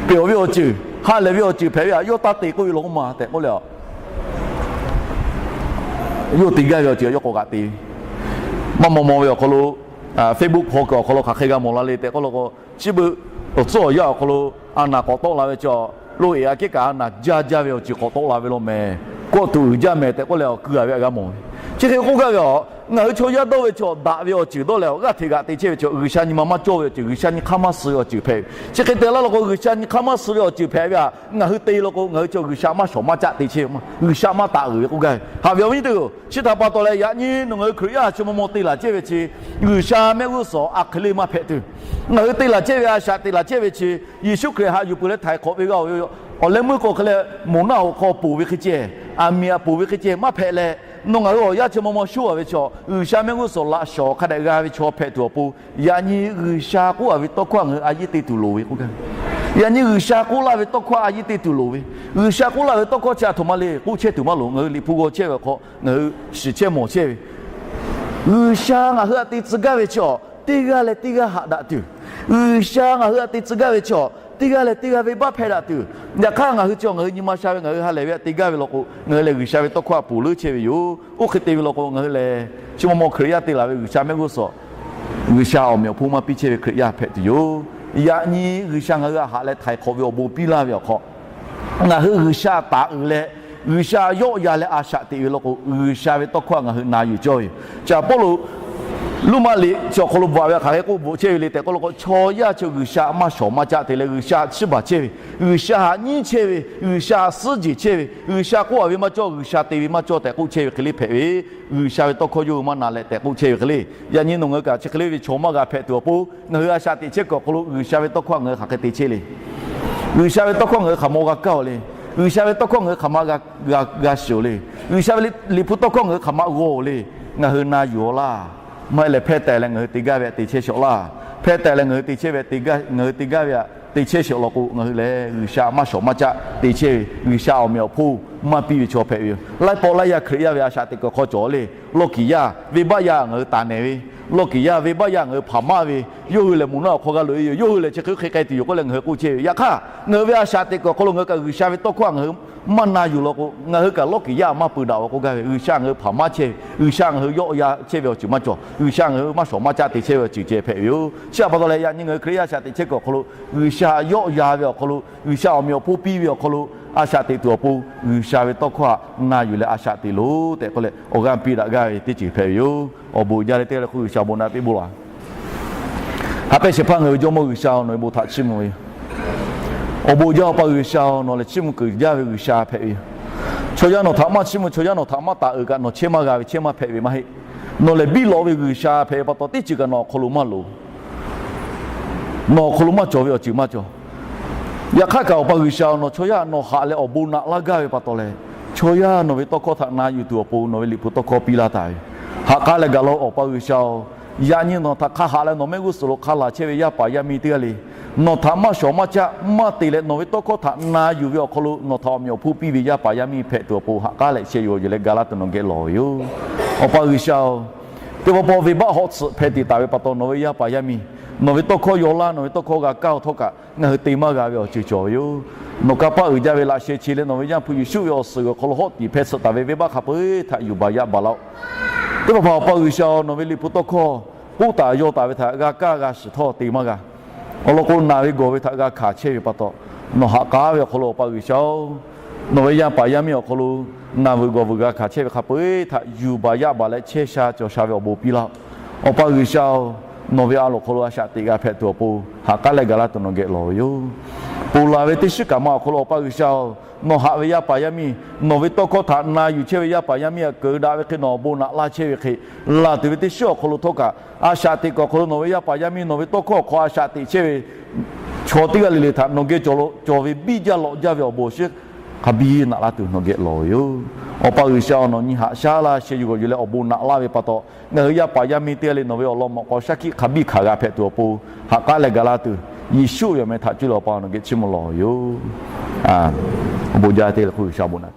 pehˬ awˬ ve awˬ ceuˬ, ha lehˬ ve awˬ ceuˬ hpehꞈ ve htaꞈ yawˇ taˇ te k'oˆ ve law k'o ma tehꞈ k'oˆ le, yawˇ te gaˇ ve awˬ ceuˬ yawˇ k'awꞈ g'aꞈ te ve. Maˇ maw maw ve awˬ hk'aw lo, Facebook hk'aw kuiˬ awˬ hk'aw lo hk'aˬ hk'e g'a mawˬ la le tehꞈ k'oˆ law k'o, chi beuꞈ awˬ tcuhˉ awˬ yanˇ awˬ hk'aw lo a naˍ k'awꞈ tawˆ la ve chaw, loꞈ eˍ a kehˉ kaꞈ a naˍ jaˇ jaˇ ve awˬ ceuˬ k'awꞈ tawˆ la ve law mehˍ. Kawˆ tuꞈ uiˍ jaˇ mehˍ tehꞈ k'oˆ leh awˬ kui a ve htaꞈ g'a mawˬ ve. Chi hk'e k'oˆ gaˇ ve a, ngaˬ hui chaw yaˇ dawˇ ve chaw daꞈ ve awˬ ceuˬ dawˇ leh awˬ g'aˇ hteꞈ g'aꞈ te chehˇ ve chaw, G'uiˬsha nyi ma maˇ cawˇ ve awˬ ceuˬ, G'uiˬsha nyi hk'aˇ maˇ suh ve awˬ ceuˬ hpehꞈ ve. Chi hk'e te laˇ law k'o G'uiˬsha nyi hk'aˇ maˇ suh ve awˬ ceuˬ hpehꞈ ve htaꞈ ngaˬ hui te law k'o ngaˬ hui chaw G'uiˬsha maˇ shawˍ maˇ caˆ te chehˇ ve, G'uiˬsha maˇ taˍ uiˍ ve k'oˆ gaˇ ve. Haꞈ ve awˬ viˉ nyi teˇ-oˬ, chi htaꞈ pa taw leh yaꞈ nyi nawˬ ngaˬ hui Hkriꞈ yaˇ chi maw maw te laˬ chehˇ ve chi, G'uiˬsha mehˆ g'uˇ suhˍ a hk'e le maˇ hpehꞈ tuˬ, ngaˬ hui te laˬ chehˇ ve a shaꞈ teꞈ laˬ chehˇ ve chi, Yeˍsuˆ Hkriꞈ haꞈ yuˬ peuˬ leh htaiˍ hk'awꞈ ve g'a-oˬ ve yoˬ. Awˬ leh meuˇ k'o hk'e leh moˬ naˆ hoꞈ hk'aw poˬ ve hk'e ceh, aˬ miˍ aꞈ poˬ ve hk'e ceh maˇ hpehꞈ leh, nawˬ ngaˬ hui awˬ yanˇ chi maw maw shoˉ a ve chaw, G'uiˬsha mehˆ g'uˇ suhˍ laꞈ shawˍ hk'a dehꞈ g'a ve chaw hpehꞈ tuˬ awˬ pon, yaꞈ nyi G'uiˬsha k'oˆ a ve tawˇ hkawˇ ngaˬ hui a yeˇ te tuˬ loˍ ve k'oˆ gaˇ ve. Yaꞈ nyi G'uiˬsha k'oˆ laˇ ve tawˇ hkawˇ a yeˇ te tuˬ loˍ ve. G'uiˬsha k'oˆ laˇ ve tawˇ hkawˇ chi a htoꞈ ma le k'oˆ chehˇ tuˬ maˇ loˍ. Ngaˬ hui Liꞈ hpu g'aw chehˇ ve awˬ hk'aw ngaˬ hui shiˍ chehˇ mawˬ chehˇ ve, G'uiˬsha ngaˬ hui htaꞈ te tcuh gaˇ ve chi a, teˇ g'aˇ leh teˇ g'aˇ haꞈ daꞈ tuˬ, G'uiˬsha ngaˬ hui htaꞈ te tcuh gaˇ ve chi a, teˇ g'aˇ leh teˇ g'aˇ venˇbaˆ hpehˇ daꞈ tuˬ, yaꞈ hk'aˇ ngaˬ hui chi a ngaˬ hui nyi ma sha ve ngaˬ hui ha lehˬ ve htaꞈ te gaˇ ve law k'o, ngaˬ hui lehˬ G'uiˬsha ve tawˇ hkawˇ htaꞈ poˬ leuˉ chehˇ ve yoˬ. Oˇ hk'e te ve law k'o ngaˬ hui lehˬ chi maw maw Hkriꞈ yaˇ te laˬ ve G'uiˬsha mehˆ g'uˇ suhˍ, G'uiˬsha awˬ meꞈ awˬ hponˇ maˇ piˇ chehˇ ve Hkriꞈ yaˇ hpehꞈ tuˬ yoˬ. Yaꞈ nyi G'uiˬsha ngaˬ hui htaꞈ haꞈ leh htaiˍ hk'awꞈ ve awˬ bon piˇ laˇ ve awˬ hk'aw, ngaˬ hui G'uiˬsha taˍ uiˍ leh, G'uiˬsha yawˆ yan leh a shaꞈ teꞈ ve law k'o, G'uiˬsha ve tawˇ hkawˇ htaꞈ ngaˬ hui na yuˬ cawˇ ve yoˬ. Chi Pawˇluꞈ Roˉmaꞈ liꞈ chi awˬ hk'aw lo bvuhꞈ ve hk'aˬ hk'e k'oˆ bvuhꞈ chehˇ ve le tehꞈ k'oˆ law k'o, chaw yaˇ chi G'uiˬsha maˇ shawˍ maˇ caˆ te leh G'uiˬsha chiˇ baˬ chehˇ ve, G'uiˬsha htaꞈ nyiˉ chehˇ ve, G'uiˬsha htaꞈ suhˉ jeˬ chehˇ ve, G'uiˬsha k'oˆ a ve maˇ cawˇ, G'uiˬsha te ve maˇ cawˇ tehꞈ k'oˆ chehˇ ve hk'e le hpehꞈ ve, G'uiˬsha ve tawˇ hkawˇ yawˇ hui maˇ na leh tehꞈ k'oˆ chehˇ ve hk'e le. Yaꞈ nyi nawˬ ngaˬ hui kaꞈ chi hk'e le ve chaw maˇ g'a hpehꞈ tuˬ awˬ pon, ngaˬ hui a shaꞈ teꞈ chehˇ kuiˬ awˬ hk'aw lo G'uiˬsha ve tawˇ hkawˇ ngaˬ hui hk'aˬ hk'e te chehˇ le. G'uiˬsha ve tawˇ hkawˇ ngaˬ hui hk'aˬ ma g'a kaˇ-oˬ le. G'uiˬsha ve tawˇ hkawˇ ngaˬ hui hk'aˬ ma g'a, g'a, g'a shiˍ-oˬ le. G'uiˬsha ve Liꞈ hpu tawˇ hkawˇ ngaˬ hui hk'aˬ ma g'aw-oˬ le. Ngaˬ hui na yuˬ-aw laˇ. Maˇ heˆ leh hpehˇ taˍ leh ngaˬ hui te gaˇ ve htaꞈ te chehˇ shawˍ laˇ. Hpehˇ taˍ leh ngaˬ hui te chehˇ ve, ngaˬ hui te gaˇ ve htaꞈ te chehˇ shawˍ law k'o, ngaˬ hui lehˬ G'uiˬsha maˇ shawˍ maˇ caˆ te chehˇ ve, G'uiˬsha awˬ meꞈ awˬ hponˇ maˇ piˇ ve chaw hpehꞈ ve yoˬ. Laiˉ pawˆ laiˉ yaˇ Hkriꞈ yaˇ ve a shaꞈ teꞈ kuiˬ hk'aw cawˬ le. Lawˇ kiˍ yaˇ venˇbaˆ yaˇ ngaˬ hui taˍ nehˬ ve, lawˇ kiˍ yaˇ venˇbaˆ yaˇ ngaˬ hui hpaˍ maˇ ve, yawˇ hui lehˬ moˬ naˆ awˬ hk'aw g'a loꞈ-e yoˬ, yawˇ hui lehˬ chi hk'e hk'e k'ai tuˬ yoˬ k'oˆ leh ngaˬ hui k'oˆ chehˇ ve. Yaꞈ hk'aˇ, ngaˬ hui ve a shaꞈ teꞈ kuiˬ awˬ hk'aw lo ngaˬ hui kaꞈ G'uiˬsha ve tawˇ hkawˇ htaꞈ ngaˬ hui maˇ na yuˬ law k'o, ngaˬ hui kaꞈ lawˇ kiˍ yaˇ maˇ peu daꞈ-oˬ k'oˆ gaˇ ve. G'uiˬsha ngaˬ hui hpaˍ maˇ chehˇ ve, G'uiˬsha ngaˬ hui yawˆ yan chehˇ ve awˬ ceuˬ maˇ cawˬ, G'uiˬsha ngaˬ hui maˇ shawˍ maˇ caˆ te chehˇ ve awˬ ceuˬ ceh hpehꞈ ve yoˬ. Chi htaꞈ pa taw leh yaꞈ nyi ngaˬ hui Hkriꞈ yaˇ a shaꞈ teꞈ chehˇ kuiˬ awˬ hk'aw lo, G'uiˬsha yawˆ yan ve awˬ hk'aw lo, G'uiˬsha awˬ meꞈ awˬ hponˇ piˇ ve awˬ hk'aw lo a shaꞈ teꞈ tuˬ awˬ pon, G'uiˬsha ve tawˇ hkawˇ htaꞈ na yuˬ leh a shaꞈ teꞈ loˬ tehꞈ k'oˆ leh awˬ g'aˇ piˇ daꞈ gaˇ ve teˇ ceuˬ hpehꞈ ve yoˬ. Awˬ bon jaˇ leh teˇ g'aˇ leh hk'oˆ G'uiˬsha bon naꞈ piˇ bon laˬ. Haꞈ pehnˇ shehˍ hpaˇ ngaˬ hui ve Jawˇmawˇ G'uiˬsha-oˬ, nawˬ ve bon htaꞈ chiˇ mvuh ve yoˬ. Awˬ bon jaˇ Awˬ pa G'uiˬsha-oˬ, nawˬ lehˬ chiˇ mvuh kuiˬ jaˇ ve G'uiˬsha hpehꞈ ve yoˬ. Chaw yaˇ nawˬ htaꞈ maˇ chiˇ mvuh, chaw yaˇ nawˬ htaꞈ maˇ taˍ uiˍ kaꞈ nawˬ chehˇ maˇ g'a ve, chehˇ maˇ hpehꞈ ve maˇ heˆ. Nawˬ lehˬ biˇ lawꞈ ve G'uiˬsha hpehꞈ ve pa taw teˇ ceuˬ kaꞈ nawˬ awˬ hk'aw lo maˇ loˍ. Nawˬ awˬ hk'aw lo maˇ cawˬ ve awˬ ceuˬ maˇ cawˬ. Yaꞈ hk'aˇ kaꞈ Awˬ pa G'uiˬsha-oˬ, nawˬ chaw yaˇ nawˬ haꞈ leh awˬ bon naꞈ laˇ gaˇ ve pa taw lehˬ, chaw yaˇ nawˬ ve tawˇ hkawˇ htaꞈ na yuˬ tuˬ awˬ pon nawˬ ve Liꞈ hpu tawˇ hkawˇ piˇ laˇ taˍ ve, ha k'aˉ leh gaˬ laˇ-oˬ. Awˬ pa G'uiˬsha-oˬ, yaꞈ nyi nawˬ htaꞈ hk'a haꞈ leh nawˬ mehˆ g'uˇ suhˍ lo hk'a laˬ chehˇ ve yaˇ paˍ yaˇ miˇ teˇ g'aˇ le, nawˬ htaꞈ maˇ shawˍ maˇ caˆ maˇ te leh nawˬ ve tawˇ hkawˇ htaꞈ na yuˬ ve awˬ hk'aw lo nawˬ htaꞈ awˬ meꞈ awˬ hponˇ piˇ ve yaˇ paˍ yaˇ miˇ hpehꞈ tuˬ awˬ pon ha k'aˉ leh sheh yuˬ awˬ yuˬ leh ga laˇ tuˬ nawˬ geh lawˬ ve yoˬ. Awˬ pa G'uiˬsha-oˬ, teˇ pawˆ pawˆ venˇbaˆ hawˆ tsuhꞈ hpeh tiꞈ taˍ ve pa taw nawˬ ve yaˇ paˍ yaˇ miˇ, nawˬ ve tawˇ hkawˇ yaw laˇ, nawˬ ve tawˇ hkawˇ g'a kaˇ-oˬ htawˇ kaꞈ ngaˬ hui te maˇ g'a ve awˬ ceuˬ cawˬ ve yoˬ. Nawˬ kanˇ paˆ uiˍ jaˇ ve laꞈ sheh che leh nawˬ ve Yaˇ hpu Yeˍsuˆ ve awˬ suhˍ awˬ hk'aw lo hawˆ tiꞈ hpeh tsuhꞈ taˍ ve venˇbaˆ hk'a peu-eˬ htaꞈ yuˬ baˬ yaˇ baˬ laˇ-oˆ. Teˇ hpaˍ hpaˍ Awˬ pa G'uiˬsha-oˬ, nawˬ ve Liꞈ hpu tawˇ hkawˇ k'oˆ taˍ yaw taˍ ve htaꞈ g'a kaˇ g'a shiˍ htawˇ te maˇ g'a. Awˬ lawn k'o, naˬ ve gawˬ ve htaꞈ g'a hkanˍ chehˇ ve pa taw, nawˬ ha k'aˉ ve awˬ hk'aw lo Awˬ pa G'uiˬsha-oˬ, nawˬ ve yaˇ paˍ yaˇ miˇ awˬ hk'aw lo naˬ vuiˬ gawˬ vuiˬ g'a hkanˍ chehˇ ve hk'a peu-eˬ htaꞈ yuˬ baˬ yaˇ baˬ leh chehˇ sha cawˬ sha ve awˬ bon piˇ laˇ. Awˬ pa G'uiˬsha-oˬ, nawˬ ve a loˍ hk'aw lo a shaꞈ teꞈ g'a hpehꞈ tuˬ awˬ pon, ha k'aˉ leh gaˬ laˇ tuˬ nawˬ geh lawˬ ve yoˬ. Ponˬ laˬ ve teˇ shiˉ kaꞈ ma awˬ hk'aw lo Awˬ pa G'uiˬsha-oˬ, nawˬ haꞈ ve yaˇ paˍ yaˇ miˇ, nawˬ ve tawˇ hkawˇ htaꞈ na yuˬ chehˇ ve yaˇ paˍ yaˇ miˇ htaꞈ keunˍ daꞈ ve hk'e nawˬ awˬ bon naꞈ laˇ chehˇ ve hk'e, laˬ tuˬ ve teˇ shiˉ awˬ hk'aw lo htawˇ kaꞈ, a shaꞈ teꞈ kuiˬ awˬ hk'aw lo nawˬ ve yaˇ paˍ yaˇ miˇ nawˬ ve tawˇ hkawˇ awˬ hk'aw a shaꞈ teꞈ chehˇ ve chaw teˇ g'aˇ le le htaꞈ nawˬ geh cawˬ lo cawˬ ve biˇ jaˇ lawꞈ jaˇ ve awˬ bon awˬ shinˉ hk'a biˇ naꞈ laˇ tuˬ nawˬ geh lawˬ ve yoˬ. Awˬ pa G'uiˬsha-oˬ, nawˬ nyi haꞈ shaˉ laˇ sheh yuˬ g'awˬ yuˬ leh awˬ bon naꞈ laˇ ve pa taw, ngaˬ hui yaˇ paˍ yaˇ miˇ teˇ g'aˇ le nawˬ ve awˬ lawn mawꞈ k'aw shaˉ hkiˆ hk'a biˇ hkanˍ g'a hpehꞈ tuˬ awˬ pon, ha k'aˉ leh gaˬ laˇ tuˬ, Yeˍsuˆ ve awˬ meh htaꞈ cuˇ leh Awˬ pa nawˬ geh chiˇ mvuh lawˬ ve yoˬ. Awˬ bon jaˇ teˇ g'aˇ le hk'oˆ G'uiˬsha bon naꞈ